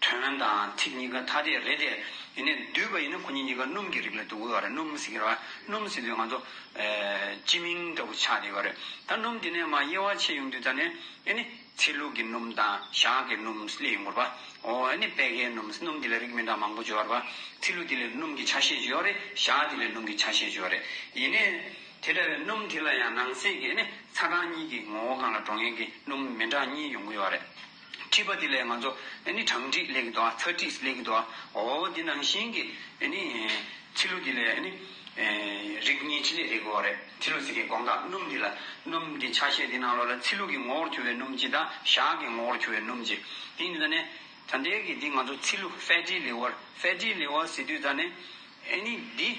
དོན་དང་ཚིག་གཉིས་ཀ་ཐ་དད་རེད་དེ། ཡིན་ནའི་བསྡུས་པ་ཡིན་ན་ཁོ་གཉིས་གཉིས་ཀ་སྣུམ་གྱི་རིགས་ལ་འདུ་གི་ཡོད་རེད། སྣུམ་ཟེར་གྱི་རེད་བ། སྣུམ་ཟེར་དུས་ང་ཚོ་ཨེ་སྤྱི་མིང་ལྟ་བུ་ཆགས་བསྡད་ཡོད་རེད། ད་སྣུམ་དེ་ནས་མར་དབྱེ་བ་ཕྱེ་ཡོང་དུས་ད་ནས་ཨེ་ནི་ཚི་ལུ་གི་སྣུམ་དང་ཞག་གི་སྣུམ་སླེབས་ཡོང་གི་རེད་བ། འོ་ཨེ་ནི་པད་ཁའི་སྣུམ། སྣུམ་དེ་ལ་རིགས་མི་འདྲ་མང་པོ་ཅིག་ཡོད་རེད་བ། ཚི་ལུ་དེ་ལ་སྣུམ་གྱི་ཆ་ཤས་ཅིག་ཡོད་རེད། ཞག་དེ་ལ་སྣུམ་གྱི་ཆ་ཤས་ཅིག་ཡོད་རེད། ཡིན་ནའི་དེ་འདྲ་བའི་སྣུམ་དེ་ལ་ཡང་ནང་གསེས་ཀྱི་ཨེ་ནི་ཚ་གྲང་གཉིས་ཀྱི་ངོ་བོ་སྒང་ལ་འགྲོ་མཁན་གྱི་སྣུམ་མི་འདྲ་གཉིས་ཡོང་གི་ཡོད་རེད། མཁྲིས་པ་དེ་ལས་ང་ཚོ་ཨ་ནི་གྲང་མཁྲིས་སླེབས་ཀྱི་འདུག་ཨ། ཚ་མཁྲིས་སླེབས་ཀྱི་འདུག་ཨ། འོ་འདི་ནང་བཞིན་གྱི་ཨ་ནི་ཚི་ལུ་དེ་ལས་ཨ་ནི་ཨེ་རིགས་གཉིས་ཅི་ལས་རིགས་འོ་རེད། ཚི་ལུ་ཟེར་གྱི་དགོངས་དག་སྣུམ་འདི་ལ། སྣུམ་གྱི་ཆ་ཤས་འདི་ནང་ལོགས་ལ་ཚི་ལུ་གི་ངོ་བོར་གྱུར་པའི་སྣུམ་གཅིག་དང་ཞག་གི་ངོ་བོར་གྱུར་པའི་སྣུམ་གཅིག། དེ་ཡིན་ཙང་ནས་ད་ལྟའི་གི་འདི་ང་ཚོ་ཚི་ལུ་ཕེ་ཊི་ལི་ཝར། ཕེ་ཊི་ལི་ཝར་ཟེར་དུས་ཙང་ནས་ཨ་ནི་འདི།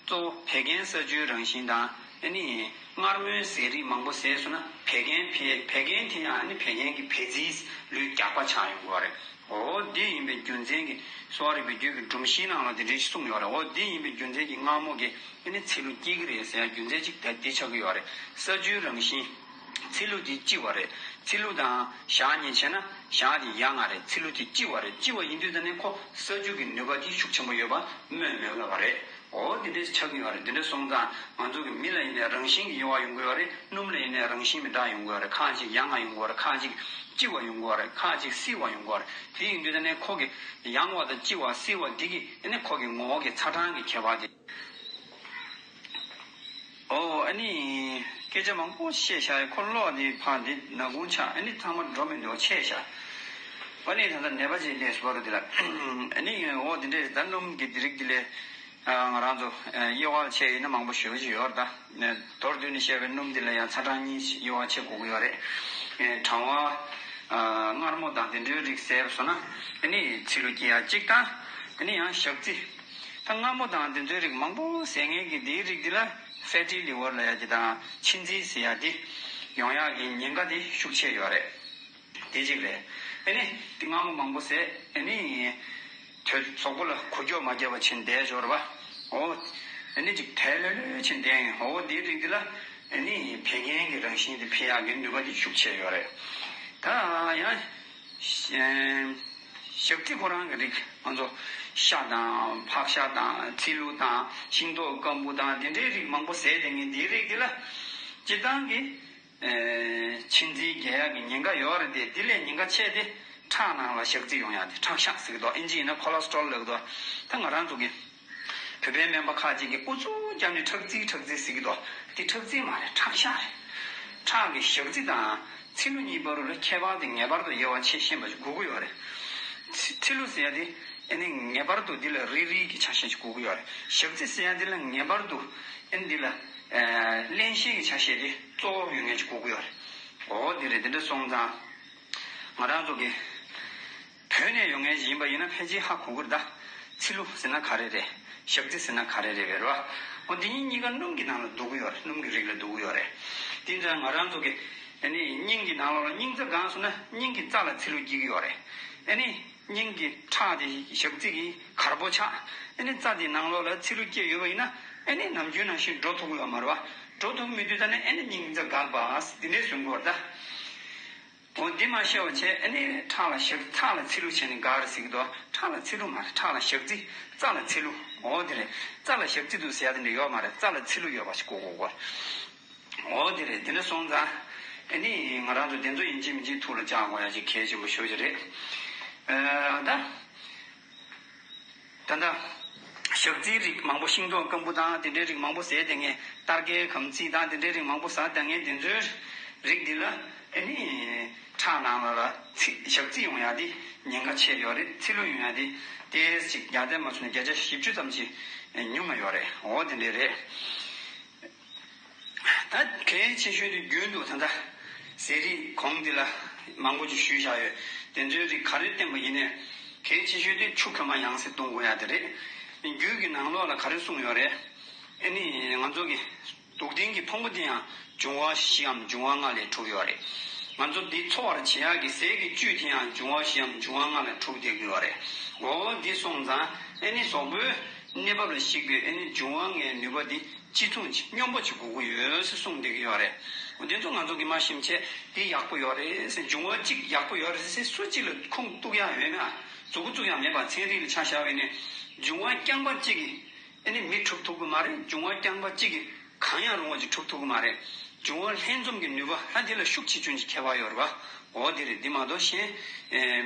གཙོ་བོ་བད་ཀན་ས་ཆུའི་རང་བཞིན་དང་། ཨ་ནི་མངར་མོའི་ཟས་རིགས་མང་པོ་ཟས་སོང་ན་བད་ཀན་ཕན། བད་ཀན་དེ་ཡང་ཨ་ནི་བད་ཀན་གྱི་བད་ཚིལ་ལུས་རྒྱགས་པ་ཆགས་ཡོང་གི་ཡོད་རེད། འོ་འདི་ཡིན་པའི་རྒྱུ་མཚན་གྱིས་གསོ་བ་རིག་པའི་རྒྱུད་ཀྱི་སྒྲོམ་གཞིའི་ནང་ལ་དེ་འདྲ་ཞིག་གསུངས་ཡོད་རེད། འོ་འདི་ཡིན་པའི་རྒྱུ་མཚན་གྱིས་མངར་མོ་གིས་ཨ་ནི་ཚི་ལུ་སྐྱེ་གི་རེད་ཟེར་ཡ་རྒྱུ་མཚན་གཅིག་ད་འདི་ཆགས་ཀྱི་ཡོད་རེད། ས་ཆུའི་རང་བཞིན། ཚི་ལུ་དེ་ལྕི་བ་རེད། ཚི་ལུ་དང་ཞག་གཉིས་བྱས་ན་ཞག་དེ་ཡ་ང་རེད། ཚི་ལུ་དེ་ལྕི་བ་རེད། ལྕི་བ་ཡིན་དུས་ད་ནི་ཁོ་ས་ཆུ་གི་ནུས་པ་དེ་ཤུགས་ཆེན་པོ་ཡོད་པ་སྨོས་མི་དགོས་པ་རེད། འོ་འདི་འདྲས་ཆགས་ཀྱི་ཡོད་རེད། འདི་འདྲས་སོང་ཙང་ང་ཚོ་གི་མི་ལ་ཡིན་ནའི་རང་བཞིན་གྱི་དབྱེ་བ་ཡོང་གི་ཡོད་རེད། སྣུམ་ལ་ཡིན་ནའི་རང་བཞིན་མི་འདྲ་ཡོང་གི་ཡོད་རེད། ཁ་ཅིག་ཡ་ང་ཡོང་གི་ཡོད་རེད། ཁ་ཅིག་ལྕི་བ་ཡོང་གི་ཡོད་རེད། ཁ་ཅིག་བསིལ་བ་ཡོང་གི་ཡོད་རེད། དེ་ཡིན་དུས་ད་ནས་ཁོ་གི་ཡང་བ་དང་ལྕི་བ་བསིལ་བ་འདི་གི་ཨ་ནི་ཁོ་གི་ངོ་བོ་གི་ཚ་གྲང་གི་ཁྱད་པར་དེ། ཨོ་ཨ་ནི་སྐད་ཆ་མང་པོ་བཤད་བཞག་ཡོད། ཁོ་ཀློག་དེ་ཕར་འདི་ནག་ཁུང་ཆགས། ཨ་ནི་ཚང་མ་འགྲོ་མི་འདུག་ཆད་བཞག། ཨ་ནི་ད་ལྟ་ནད་པ་ཅིག་སླེབས་སོང་བ་རུ་དེ་ལ། ཨ་ནི་འོ་དེ་འདྲས་ད་སྣུམ་གི་དེ་རིགས་དེ་ལས། ང་རང་ཚོ་དབྱེ་བ་ཕྱེ་ཡིན་ན་མང་པོ་ཞེ་པོ་ཅིག་ཡོད་རེད་ད། མདོར་བསྡུས་ནས་བཤད་པའི་སྣུམ་འདི་ལ་ཡང་ཚ་གྲང་གཉིས་དབྱེ་བ་ཕྱེ་དགོས་ཀྱི་ཡོད་རེད། གྲང་བ། མངར་མོ་དང་དེ་འདྲའི་རིགས་ཟས་སོང་ན་ཨ་ནི་ཚི་ལུ་སྐྱེ་ཡ་གཅིག་དང་། ཨ་ནི་ཡང་ཞག་རྩི། ད་མངར་མོ་དང་དེ་ཚོའི་རིགས་མང་པོ་ཟས་མཁན་གྱི་དེའི་རིགས་འདི་ལ་ཕེ་ཊི་ལི་ཝར་ལབ་ཡ་དེ་དང་མཆིན་ཚིལ་ཟེར་ཡ་དེ་ཡོང་ཡག་གི་ཉེན་ཁ་དེ་ཤུགས་ཆེ་ཡོད་རེད། དེ་གཅིག་རེད། ཨ་ནི་དེ་མངར་མོ་མང་པོ་ཟས་ཨ་ནི་དོལ་གཟུགས་པོ་ལ་འགུལ་སྐྱོད་མ་བརྒྱབ་པ་བྱས་བསྡད་འབྱོར་བ། འོ། ཨ་ནི་ཅིག་དལ་ལྷོད་ལྷོད་བྱས་བསྡད་ཡིན། འོ་དེའི་རིགས་འདི་ལ་ཨ་ནི་བད་ཀན་གྱི་རང་བཞིན་དེ་འཕེལ་ཡག་གི་ནུས་པ་དེ་ཤུགས་ཆེ་ཡོད་རེད། ད་ཡང་། ཞག་རྩི་ཁོ་རང་གི་རིགས་ང་ཚོ་ཤ་དང་ཕག་ཤ་དང་ཚི་ལུ་དང་ཤིང་ཏོག་སྐམ་པོ་དང་དེ་འདྲའི་རིགས་མང་པོ་ཟས་བསྡད་མཁན་དེའི་རིགས་འདི་ལ་སྤྱིར་བཏང་གི་མཆིན་ཚིལ་རྒྱས་ཡག་གི་ཉེན་ཁ་ཡོད་རེད་དེ། དེ་ལས་ཉེན་ཁ་ཆེ་དེ་ཁྲག་ནང་ལ་ཞག་རྩི་ཡོང་ཡག་དེ། ཁྲག་ཤ་ཟེར་གི་འདུག་ཨིན་ཇི་ཡིན་ན་ཁོ་ལེ་སི་ཊོལ་ལབ་གི་འདུག་ད་ང་རང་ཚོ་གི་བོད་པའི་སྨན་པ་ཁག་ཅིག་གིས་ཨུ་ཚུགས་བརྒྱབ་ནས་ཁྲག་རྩི་ཁྲག་རྩི་ཟེར་གི་འདུག་དེ་ཁྲག་རྩི་མ་རེད། ཁྲག་ཤ་རེད། ཁྲག་གི་ཞག་རྩི་དང་ཚི་ལུ་གཉིས་བར་ལ་ཁྱད་པར་དེ་ངེས་པར་དུ་དབྱེ་བ་ཕྱེ་ཤེས་པ་ཞིག་དགོས་ཀྱི་ཡོད་རེད། ཚི་ཚི་ལུ་ཟེར་ཡ་དེ་ཨ་ནི་ངེས་པར་དུ་འདི་ལ་རིལ་རིལ་གྱི་ཆ་ཤས་ཤིག་དགོས་ཀྱི་ཡོད་རེད། ཞག་རྩི་ཟེར་ཡ་འདི་ལ་ངེས་པར་དུ་ཨ་ནི་འདི་ལ་ཨ་བརླན་གཤེར་གྱི་ཆ་ཤས་དེ་གཙོ་བོ་ཡོད་མཁན་ཞིག་དགོས་ཀྱི་ཡོད་རེད། འོ་འདི་རེད། འདི་འདྲ་སོང་ཙང་ང་རང་ཚོ་གི་བོད་ནས་ཡོང་མཁན་ཞིག་ཡིན་པ་ཡིན་ན་ཕལ་ཆེར་ཧ་གོ་གི་རེད་ད། ཚི་ལུ་ཟེར་ན་ག་རེ་རེད། ཞག་རྩི་ཟེར་ན་ག་རེ་རེད་རེད་བ། འོ་འདི་གཉིས་གཉིས་ཀ་སྣུམ་གྱི་ནང་ལ་འདུ་གི་ཡོད་རེད། སྣུམ་གྱི་རིགས་ལ་འདུ་གི་ཡོད་རེད། དེ་འདྲ་ང་རང་ཚོ་གི་ཨ་ནི་སྙིང་གི་ནང་ལོགས་ལ་སྙིང་རྩ་གང་སོང་ན་སྙིང་གི་རྩ་ལ་ཚི་ལུ་སྐྱེ་གི་ཡོད་རེད། ཨ་ནི་སྙིང་གི་ཁྲག་དེ་ཞག་རྩི་གི་གར་པོ་ཆགས། ཨ་ནི་རྩ་དེའི་ནང་ལོགས་ལ་ཚི་ལུ་སྐྱེས་ཡོད་པ་ཡིན་ན་ཨ་ནི་ནམ་རྒྱུན་ནང་བཞིན་འགྲོ་ཐུབ་ཀྱི་ཡོད་མ་རེད་བ། འགྲོ་ཐུབ་མི་དུས་ད་ནི་ཨ་ནི་སྙིང་རྩ་འགག་པ་འདི་འདྲས་བཟོ་གི་ཡོད་རེད་ད། འོ་འདི་མ་ཤེས་པ་བྱས་ཨ་ནི་ཁྲག་ལ་ཞག་ཁྲག་ལ་ཚི་ལུ་བྱས་ནས་འགག་རེད་ཟེར་གི་འདུག་ཁྲག་ལ་ཚི་ལུ་མ་རེད། ཁྲག་ལ་ཞག་རྩི། རྩ་ལ་ཚི་ལུ། འོ་དེ་རེད། རྩ་ལ་ཞག་རྩི་འདུག་ཟེར་ཡ་དེ་འདྲ་ཡོད་མ་རེད། རྩ་ལ་ཚི་ལུ་ཡོད་པ་ཞིག་གོ་གོ་གོ། འོ་དེ་རེད། དེ་འདྲ་སོང་ཙང་ཨ་ནི་ང་རང་ཚོ་དེ་ཚོ་ཡིན་གཅིག་མིན་གཅིག་ཐུགས་ལ་བཅངས་དགོས་ཡ་ཅིག་གལ་ཆེན་པོ་ཤོས་ཅིག་རེད། ཨ་ད། ད་ལྟ་ཞག་རྩིའི་རིགས་མང་པོ་ཤིང་ཏོག་སྐམ་པོ་དང་དེ་འདྲའི་རིགས་མང་པོ་ཟས་བསྡད་མཁན། སྟར་ཀའི་སྐམ་རྩི་དང་དེ་འདྲའི་རིགས་མང་པོ་ཟ་བསྡད་མཁན་དེ་ཚོའི་རིགས་འདི་ལ་ཨ་ནི་ཁྲག་ནང་ལ་ལ་ཚི་ཞག་རྩི་ཡོང་ཡ་དེ་ཉེན་ཁ་ཆེ་ཡོད་རེད། ཚི་ལུ་ཡོང་ཡ་དེ་ཏོག་ཙམ་ཅིག་ཡར་ལྟས་མ་སོང་ན་བརྒྱ་ཆ་བཞི་བཅུ་ཙམ་ཅིག་ཉུང་ང་ཡོད་རེད། འོ་དེ་འདྲ་རེད། ད་གལ་ཆེ་ཤོས་དེ་རྒྱུན་དུ་ད་ལྟ་ཟས་རིགས་གོང་འདི་ལ་མང་པོ་ཅིག་ཞུས་བཞག་ཡོད། དེ་ཚོའི་རིགས་ག་རེ་བསྟེན་པ་ཡིན་ནའི་གལ་ཆེ་ཤོས་དེ་ཆུ་གོས་མ་ཡང་སེ་བཏུང་དགོས་ཡ་དེ་རེད། རྒྱུད་ཀྱི་ནང་ལོགས་ལ་ག་རེ་གསུངས་ཡོད་རེད། ཨ་ནི་ང་ཚོ་གི་དུག་ལྡན་གྱི་ཕུང་པོ་དེ་ཡང་འབྱུང་བ་བཞིའམ་འབྱུང་བ་ལྔ་ལས་གྲུབ་ཡོད་རེད། ང་ཚོ་འདི་འཚོ་བར་བྱེད་ཡག་གི་ཟས་ཀྱི་བཅུད་དེ་ཡང་འབྱུང་བ་བཞིའམ་འབྱུང་བ་ལྔ་ལས་གྲུབ་བསྡད་ཀྱི་ཡོད་རེད། འོ་འདི་སོང་ཙང་ཨ་ནི་གཟུགས་པོའི་གནས་བབ་ལ་གཞིགས་པའི་ཨ་ནི་འབྱུང་བ་ལྔའི་ནུས་པ་འདི་གཅིག་མཚུངས་ཀྱི་སྙོམས་པོ་ཅིག་དགོས་ཀྱི་ཡོད་ཟེར་གསུངས་བསྡད་ཀྱི་ཡོད་རེད། འོ་འདི་ཚོ་ང་ཚོ་གི་མ་ཤེས་བྱས་འདི་ཡག་པོ་ཡོད་རེད་ཟེར། འབྱུང་བ་གཅིག་ཡག་པོ་ཡོད་རེད་ཟེར་སུ་གཅིག་ལ་ཁུངས་གཏུག་ཡག་ཡོད་མེད། མཛུབ་གུ་བཙུགས་ཡག་མེད་པ། ཚན་རིག་ལ་ཆ་བཞག་པ་ཡིན་ནའི་ འབྱུང་བ་རྐྱང་པ་གཅིག་གིས་ཨ་ནི་མི་གྲུབ་ཐུབ་ཀྱི་མ་རེད། འབྱུང་བ་རྐྱང་པ་གཅིག་གིས་གང་ཡང་རུང་བ་ཅིག་གྲུབ་ཐུབ་ཀྱི་མ་རེད། འབྱུང་བ་ལྷན་འཛོམས་ཀྱི་ནུས་པ་ལ་འདི་ལ་ཤུགས་ཆེ་ཆུང་གི་ཁྱད་པར་ཡོད་རེད་པ། འོ་འདི་རེད། འདི་མ་གཏོགས་གཞན་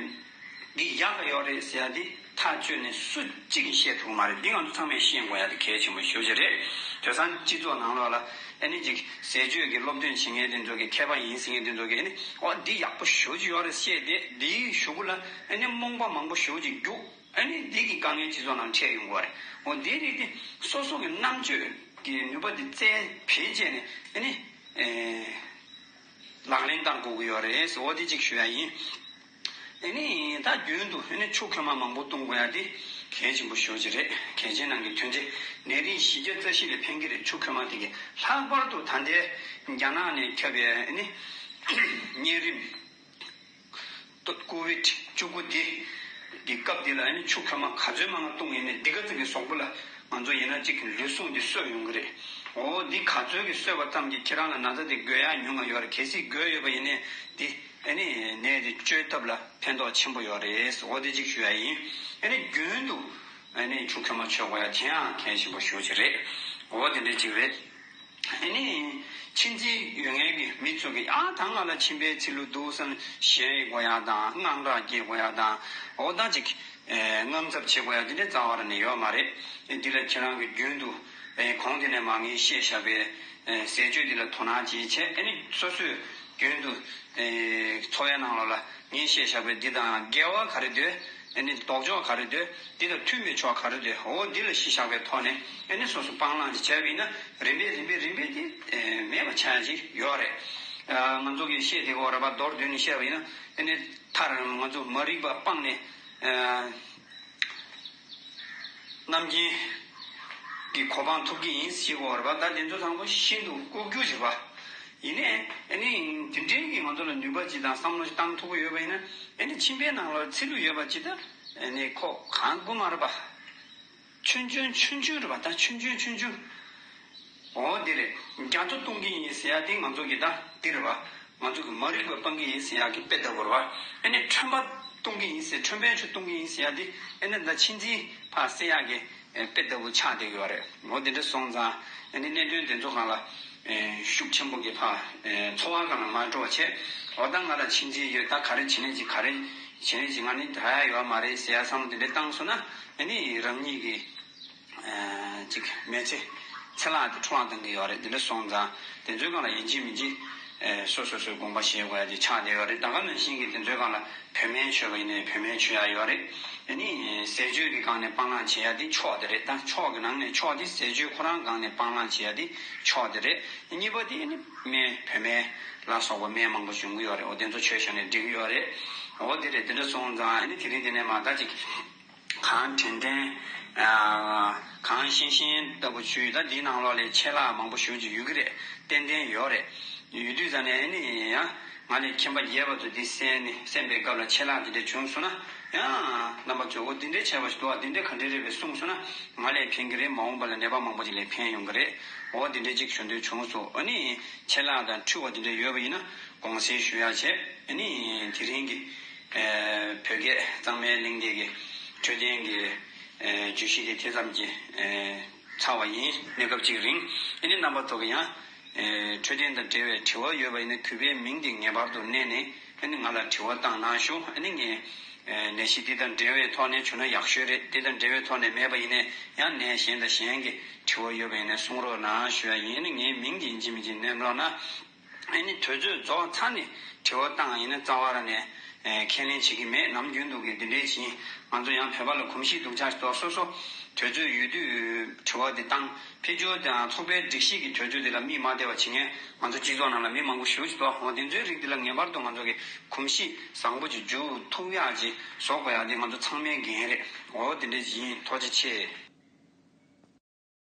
འདི་ཡག་ག་ཡོད་རེད་ཟེར་ཡ་འདི་ཐག་གཅོད་ནས་སུ་གཅིག་གིས་བཤད་ཐུབ་ཀྱི་མ་རེད། འདི་ང་ཚོ་ཚང་མས་ཤེས་དགོས་ཡ་དེ་གལ་ཆེན་པོ་ཞེ་པོ་ཅིག་རེད། དེང་སང་སྤྱི་ཚོགས་ནང་ལོགས་ལ་ཨ་ནི་ཅིག་ཟས་སྤྱོད་ཀྱི་སློབ་སྟོན་བྱེད་མཁན་དེ་ཚོ་གི་མཁས་པ་ཡིན་ཟེར་མཁན་དེ་ཚོ་གི་ཨ་ནི་འོ་འདི་ཡག་པོ་ཞེ་པོ་ཅིག་ཡོད་རེད་བཤད་དེ། འདིའི་གཞུག་གུ་ལ་ཨ་ནི་རྨོངས་པ་མང་པོ་ཞེ་པོ་ཅིག་རྒྱུགས། ཨ་ནི་འདི་གི་དཀའ་ངལ་སྤྱི་ཚོགས་ནང་འཕྲད་ཡོང་གི་རེད། འོ་འདི་རིགས་དེ་སོ་སོ་གི་རྣམ་དཔྱོད་ཀྱི་ནུས་པ་དེ་རྩལ་བེད་སྤྱད་ནས་ཨ་ནི་ཨེ་ལག་ལེན་བསྟར་དགོས་ཀྱི་ཡོད་རེད། འོ་དེ་གཅིག་ཞུ་ཡ་ཡིན། ཨ་ནི་ད་རྒྱུན་དུ་ཨ་ནི་ཆུ་ཁོལ་མ་མང་པོ་བཏུང་དགོས་ཡ་དེ་གལ་ཆེན་པོ་ཞེ་པོ་ཅིག་རེད། གལ་ཆེན་ནང་གི་དོན་ཆེ། ནད་རིགས་བཞི་བརྒྱ་རྩ་བཞི་ལ་ཕན་གྱི་རེད། ཆུ་ཁོལ་མ་དེ་གི་ལྷག་པར་དུ་ད་ལྟའི་རྒྱ་ནག་ནས་ཁྱབ་པའི་ཨ་ནི་གཉན་རིམས་ཀོ་བིད་བཅུ་དགུ་འདི་གི་སྐབས་འདི་ལ་ཨ་ནི་ཆུ་ཁོལ་མ་ག་ཚོད་མང་བཏུང་ཡིན་ནའི་འདི་ག་ཚོད་ཀྱི་གཟུགས་པོ་ལ་ང་ཚོ་ཡིན་ན་གཅིག་གི་ལུས་ཟུངས་འདི་གསོས་ཡོང་གི་རེད། འོ་འདི་ག་ཚོད་ཀྱི་གསོས་པ་ཙམ་གྱིས་ཁྱེད་རང་ལ་ན་ཚ་དེ་འགོས་ཡག་ཉུང་ང་ཡོད་རེད། གལ་སྲིད་འགོས་ཡོད་པ་ཡིན་ནའི་འདི་ཨ་ནི་ནད་དེ་བཅོས་ཐབས་ལ་ཕན་ཐོགས་ཆེན་པོ་ཡོད་རེད། འོ་དེ་གཅིག་ཞུ་ཡ་ཡིན། ཨ་ནི་རྒྱུན་དུ་ཨ་ནི་ཆུ་ཁོལ་མ་མཆོད་དགོས་ཡ་དེ་ཡང་གལ་ཆེན་པོ་ཞེ་པོ་ཅིག་རེད། འོ་དེ་འདྲ་ཅིག་རེད། ཨ་ནི་མཆིན་ཚད་ཡོད་མཁན་གྱི་མི་ཚོ་གིས་ཨ་ད་ང་ལ་མཆིན་པའི་ཚིལ་ལུ་འདུག་བསམ་ཞེན་དགོས་ཡ་དང་དངངས་སྐྲག་སྐྱེ་དགོས་ཡ་དང་འོ་ད་ཅིག་ཨེ་དངངས་འཚབ་བྱེད་དགོས་ཡ་དེ་འདྲ་རྩ་བ་རང་ནས་ཡོད་མ་རེད། འདི་ལ་ཁྱེད་རང་གིས་རྒྱུན་དུ་ཨེ་གོང་དེ་ནས་མར་ངས་བཤད་བཞག་པའི་ཨེ་ཟས་སྤྱོད་འདི་ལ་དོ་སྣང་བྱེད་བྱས། ཨ་ནི་སོ་སོས་རྒྱུན་དུ་ཨེ་འཚོ་བའི་ནང་ལོགས་ལ་ངས་བཤད་བཞག་པའི་འདི་དང་འགལ་བ་ག་རེ་འདུག་ཨ་ནི་ལྡོག་ཕྱོགས་ག་རེ་འདུག་འདི་དང་མཐུན་པའི་ཕྱོགས་ག་རེ་འདུག་འོ་འདི་ལ་གཞི་བཞག་པའི་ཐོག་ནས་ཨ་ནི་སོ་སོ་སྤང་བླང་ཅིག་བྱས་པ་ཡིན་ན་རིམ་པས་རིམ་པས་རིམ་པས་དེ་ཨེ་མེད་པ་ཆགས་ཡ་ཅིག་ཡོད་རེད། ཨ་ང་ཚོ་གིས་བཤད་བསྡད་ཀྱི་ཡོད་རེད་པ། མདོར་བསྡུས་ནས་བཤད་པ་ཡིན་ན་ཨ་ནི་མཐར་ང་ཚོ་མ་རིག་པ་སྤངས་ནས་ཨ་རྣམ་མཁྱེན་གྱི་གོ་འཕང་ཐོབ་ཀྱི་ཡིན་ཞེས་གོ་བར་པ། ད་དེ་ཚོ་ཚང་མ་ཤིན་ཏུ་ལྐོག་གྱུར་ཅིག་རེད་པ། ཡིན་ནའི་ཨ་ནི་འདི་འདྲའི་གི་ང་ཚོ་ལ་ནུས་པ་ཅིག་དང་བསམ་བློ་ཅིག་བཏང་ཐུབ་ཀྱི་ཡོད་པ་ཡིན་ན། ཨ་ནི་མཆིན་པའི་ནང་ལ་ཚིལ་ལུ་ཡོད་པ་ཅིག་ད་ཨ་ནི་ཁོ་གང་དགོས་མ་རེད་པ། ཆུང་ཆུང་ཆུང་ཆུང་རེད་པ། ད་ཆུང་ཆུང་ཆུང་ཆུང་། འོ་དེ་རེད། རྒྱ་མཚོ་བཏུང་གི་ཡིན་ཟེར་ཡ་དེ་ང་ཚོ་གི་ད་འདི་རེད་པ། ང་ཚོ་གི་མ་རིག་པ་སྤང་གི་ཡིན་ཟེར་ཡ་གི་དཔེ་ལྟ་བུ་རེད་པ། ཨ་ནི་ཁྲོན་པ་བཏུང་གི་ཡིན་ཟེར། ཁྲོན་པའི་ཆུ་བཏུང་གི་ཡིན་ཟེར་ཡ་དེ་ཨ་ནི་ད་མཆིན་ཚད་ཕར་སེལ་ཡ་གི་དཔེ་ལྟ་བུ་ཆགས་བསྡད་ཡོད་རེད། འོ་དེ་འདྲ་སོང་ཙང་ཨ་ནི་གནད་དོན་དེ་ཚོ་སྒང་ལ་ཤུགས་ཆེན་པོ་གི་ཕར་ཚོར་བ་སྒང་ལ་མ་འགྲོ་བ་བྱས། འོ་ད་ང་ལ་མཆིན་ཚད་ཡོད། ད་ག་རེ་བྱེད་ནས་ཅིག་ག་རེ་བྱེད་ནས་ཅིག་ང་ནི་དྲག་ཡ་ཡོད་མ་རེད་ཟེར་ཡ་བསམ་བློ་དེ་འདྲ་བཏང་སོང་ན་ཨ་ནི་རང་ཉིད་ཀྱི་ཅིག་མི་ཚེ་ཚེ་ལྷག་དེ་འཕྲོ་བརླག་གཏོང་གི་ཡོད་རེད། དེ་འདྲ་སོང་ཙང་དེ་ཚོའི་སྒང་ལ་ཡིན་གཅིག་མིན་གཅིག་སོ་སོ་སོའི་དགོངས་པ་བཞེས་དགོས་ཡ་དེ་ཆགས་བསྡད་ཡོད་རེད། ད་ག་ནང་བཞིན་གྱི་དེ་ཚོའི་སྒང་ལ་བོད་སྨན་མཆོད་པ་ཡིན་ནའི་བོད་སྨན་མཆོད་ཡ་ཡོད་རེད། ཨ་ནི་ཟས་སྤྱོད་ཀྱི་སྒང་ནས་སྤང་བླང་བྱེད་ཡ་དེ་མཆོག་དེ་རེད། ད་མཆོག་གི་ནང་ནས་མཆོག་དེ་ཟས་སྤྱོད་ཁོ་རང་སྒང་ནས་སྤང་བླང་བྱེད་ཡ་དེ་མཆོག་དེ་རེད། གཉིས་པ་དེ་ཨ་ནི་སྨན། བོད་སྨན་ལ་སོགས་པ་སྨན་མང་པོ་འབྱུང་གི་ཡོད་རེད། འོ་དེ་ཚོ་མཆོད་བཞག་ནས་འགྲིག་གི་ཡོད་རེད། འོ་དེ་རེད། དེ་འདྲ་སོང་ཙང་ཨ་ནི་དེ་རིང་དེ་ནས་མ་ད་ཅིག་གངས་དྲན་དྲན། ཨ་གངས་ཤིང་ཤིང་ལྟ་བུ་ཆུ་ཡོད། ད་འདིའི་ནང་ལོགས་ལ་ཆད་ལྷག་མང་པོ་ཞེ་པོ་ཅིག་ཡོད་ཀྱི་རེད། ཏན་ཏན་ཡོད་རེད། ཡོད་དུས་ཙང་ནས་ཨ་ནི་ཡང་ང་ལས་མཁྱེན་པ་རྒྱས་པ་ཚོ་འདི་གསན་ནས་གསན་པའི་སྐབས་ལ་ཆད་ལྷག་འདི་འདྲ་བྱུང་སོང་ན་ཡང་རྣམ་པ་ཚོས་འོ་འདི་འདྲ་བྱས་པ་ཞིག་འདུག་ཨ། འདི་འདྲ་ག་འདྲ་རེད་པས་གསུངས་སོང་ན་ང་ལས་ཕན་གྱི་རེད། མ་འོངས་པ་ལ་ནད་པ་མང་པོ་ཅིག་ལ་ཕན་ཡོང་གི་རེད། འོ་འདི་འདྲ་ཅིག་ཞུ་འདོད་བྱུང་སོང་། ཨ་ནི་ཆད་ལྷག་དང་འཁྲུལ་བ་འདི་འདྲ་ཡོད་པ་ཡིན་ན་དགོངས་སེལ་ཞུ་ཡ་བྱས། ཨ་ནི་དེ་རིང་གི་ཨེ་བོད་སྐད་གཙང་མའི་གླེང་སྟེགས་ཀྱི་འཕྲོད་བསྟེན་གྱི་ཨེ་བརྗོད་གཞི་དེ་དེ་ཙམ་གྱིས་ཨེ་ཚར་བ་ཡིན། གནས་སྐབས་གཅིག་རིང་ཨ་ནི་རྣམ་པ་ཚོ་གི་ཡང་ཨེ་འཕྲོད་བསྟེན་དང་འབྲེལ་བའི་དྲི་བ་ཡོད་པ་ཡིན་ན་གུས་པས་མིང་འདི་ངེས་པར་དུ་བསྣན་ནས་ཨ་ནི་ང་ལ་དྲི་བ་བཏང་གནང་ཞུ། ཨ་ནི་ངས་ཨེ་ནད་གཞི་འདི་དང་འབྲེལ་བའི་ཐོག་ནས་བྱུང་ན་ཡག་ཤོས་རེད། འདི་དང་འབྲེལ་བའི་ཐོག་ནས་མེད་པ་ཡིན་ནའི་ཡང་ནད་གཞན་དང་གཞན་གྱི་དྲི་བ་ཡོད་པ་ཡིན་ན་གསུང་རོགས་གནང་ཞུ་ཡ་ཡིན། ཨ་ནི་ངའི་མིང་འདི་ཡིན་གཅིག་མིན་གཅིག་བསྣན་རོགས་གནང་། ཨ་ནི་དུས་ཚོད་རྫོགས་ཚར་ནས་དྲི་བ་བཏང་ཡིན་ན་རྩ་བ་རང་ནས་ཨེ་ཁས་ལེན་བྱེད་ཀྱི་མེད། ནམ་རྒྱུན་དུ་གི་འདི་འདྲའི་བྱིན། ང་ཚོ་ཡང་བོད་པ་ལ་གོམས་གཤིས་སྡུག་ཅག་ཞིག་འདུག་སོ་སོ་དུས་ཚོད་ཡོད་དུས་དྲི་བ་འདི་བཏང་། ཕེབས་འབྱོར་དང་ཚོགས་པའི་སྒྲིག་གཞི་གི་དུས་ཚོད་འདི་ལ་མིས་མ་བསྡད་པ་བྱེད་མཁན་ང་ཚོ་སྤྱི་ཚོགས་ནང་ལ་མི་མང་པོ་ཞེ་པོ་ཅིག་འདུག་འོ་དེ་ཚོའི་རིགས་འདི་ལ་ངེས་པར་དུ་ང་ཚོ་གི་གོམས་གཤིས་བཟང་པོ་ཅིག་འཇུག་ཐུབ་ཡག་ཅིག་བཟོ་དགོས་ཡག་འདི་ང་ཚོ་ཚང་མའི་འགན་རེད། འོ་དེ་འདྲ་ཡིན། ཐུགས་རྗེ་ཆེ།